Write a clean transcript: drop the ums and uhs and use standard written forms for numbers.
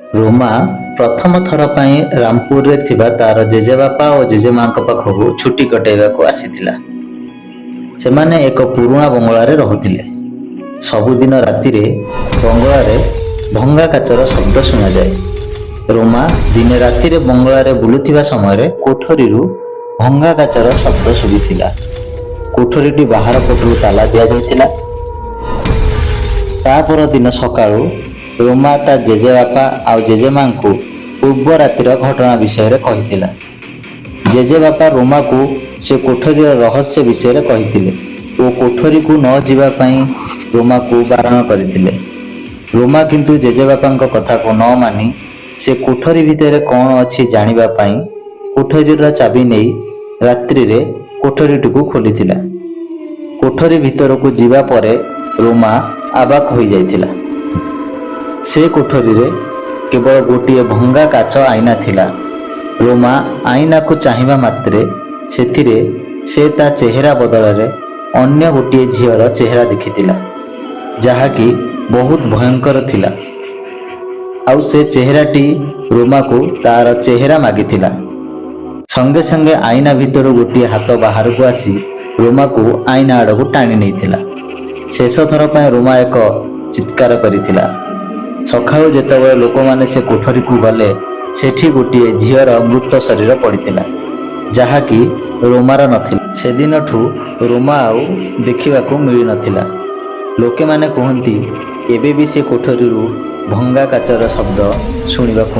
ରୋମା ପ୍ରଥମ ଥର ପାଇଁ ରାମପୁରରେ ଥିବା ତାର ଜେଜେବାପା ଓ ଜେଜେମାଙ୍କ ପାଖକୁ ଛୁଟି କଟାଇବାକୁ ଆସିଥିଲା। ସେମାନେ ଏକ ପୁରୁଣା ବଙ୍ଗଳାରେ ରହୁଥିଲେ। ସବୁଦିନ ରାତିରେ ବଙ୍ଗଳାରେ ଭଙ୍ଗା କାଚର ଶବ୍ଦ ଶୁଣାଯାଏ। ରୋମା ଦିନେ ରାତିରେ ବଙ୍ଗଳାରେ ବୁଲୁଥିବା ସମୟରେ କୋଠରୀରୁ ଭଙ୍ଗା କାଚର ଶବ୍ଦ ଶୁଭିଥିଲା। କୋଠରୀଟି ବାହାର ପଟରୁ ତାଲା ଦିଆଯାଇଥିଲା। ତା ପରଦିନ ସକାଳୁ ରୋମା ତା ଜେଜେବାପା ଆଉ ଜେଜେମାଙ୍କୁ ପୂର୍ବ ରାତିର ଘଟଣା ବିଷୟରେ କହିଥିଲା। ଜେଜେବାପା ରୋମାକୁ ସେ କୋଠରୀର ରହସ୍ୟ ବିଷୟରେ କହିଥିଲେ ଓ କୋଠରୀକୁ ନ ଯିବା ପାଇଁ ରୋମାକୁ ବାରଣ କରିଥିଲେ। ରୋମା କିନ୍ତୁ ଜେଜେବାପାଙ୍କ କଥାକୁ ନ ମାନି ସେ କୋଠରୀ ଭିତରେ କଣ ଅଛି ଜାଣିବା ପାଇଁ କୋଠରୀର ଚାବି ନେଇ ରାତ୍ରିରେ କୋଠରୀଟିକୁ ଖୋଲିଥିଲା। କୋଠରୀ ଭିତରକୁ ଯିବା ପରେ ରୋମା ଅବାକ୍ ହୋଇଯାଇଥିଲା। ସେ କୋଠରୀରେ କେବଳ ଗୋଟିଏ ଭଙ୍ଗା କାଚ ଆଇନା ଥିଲା। ରୋମା ଆଇନାକୁ ଚାହିଁବା ମାତ୍ରେ ସେଥିରେ ସେ ତା ଚେହେରା ବଦଳରେ ଅନ୍ୟ ଗୋଟିଏ ଝିଅର ଚେହେରା ଦେଖିଥିଲା, ଯାହାକି ବହୁତ ଭୟଙ୍କର ଥିଲା। ଆଉ ସେ ଚେହେରାଟି ରୋମାକୁ ତାର ଚେହେରା ମାଗିଥିଲା। ସଙ୍ଗେ ସଙ୍ଗେ ଆଇନା ଭିତରୁ ଗୋଟିଏ ହାତ ବାହାରକୁ ଆସି ରୋମାକୁ ଆଇନା ଆଡ଼କୁ ଟାଣି ନେଇଥିଲା। ଶେଷ ଥର ପାଇଁ ରୋମା ଏକ ଚିତ୍କାର କରିଥିଲା। ସକାଳୁ ଯେତେବେଳେ ଲୋକମାନେ ସେ କୋଠରୀକୁ ଗଲେ, ସେଠି ଗୋଟିଏ ଝିଅର ମୃତ ଶରୀର ପଡ଼ିଥିଲା, ଯାହାକି ରୋମାର ନଥିଲା। ସେଦିନଠୁ ରୋମା ଆଉ ଦେଖିବାକୁ ମିଳିନଥିଲା। ଲୋକମାନେ କୁହନ୍ତି, ଏବେ ବି ସେ କୋଠରୀରୁ ଭଙ୍ଗା କାଚର ଶବ୍ଦ ଶୁଣିବାକୁ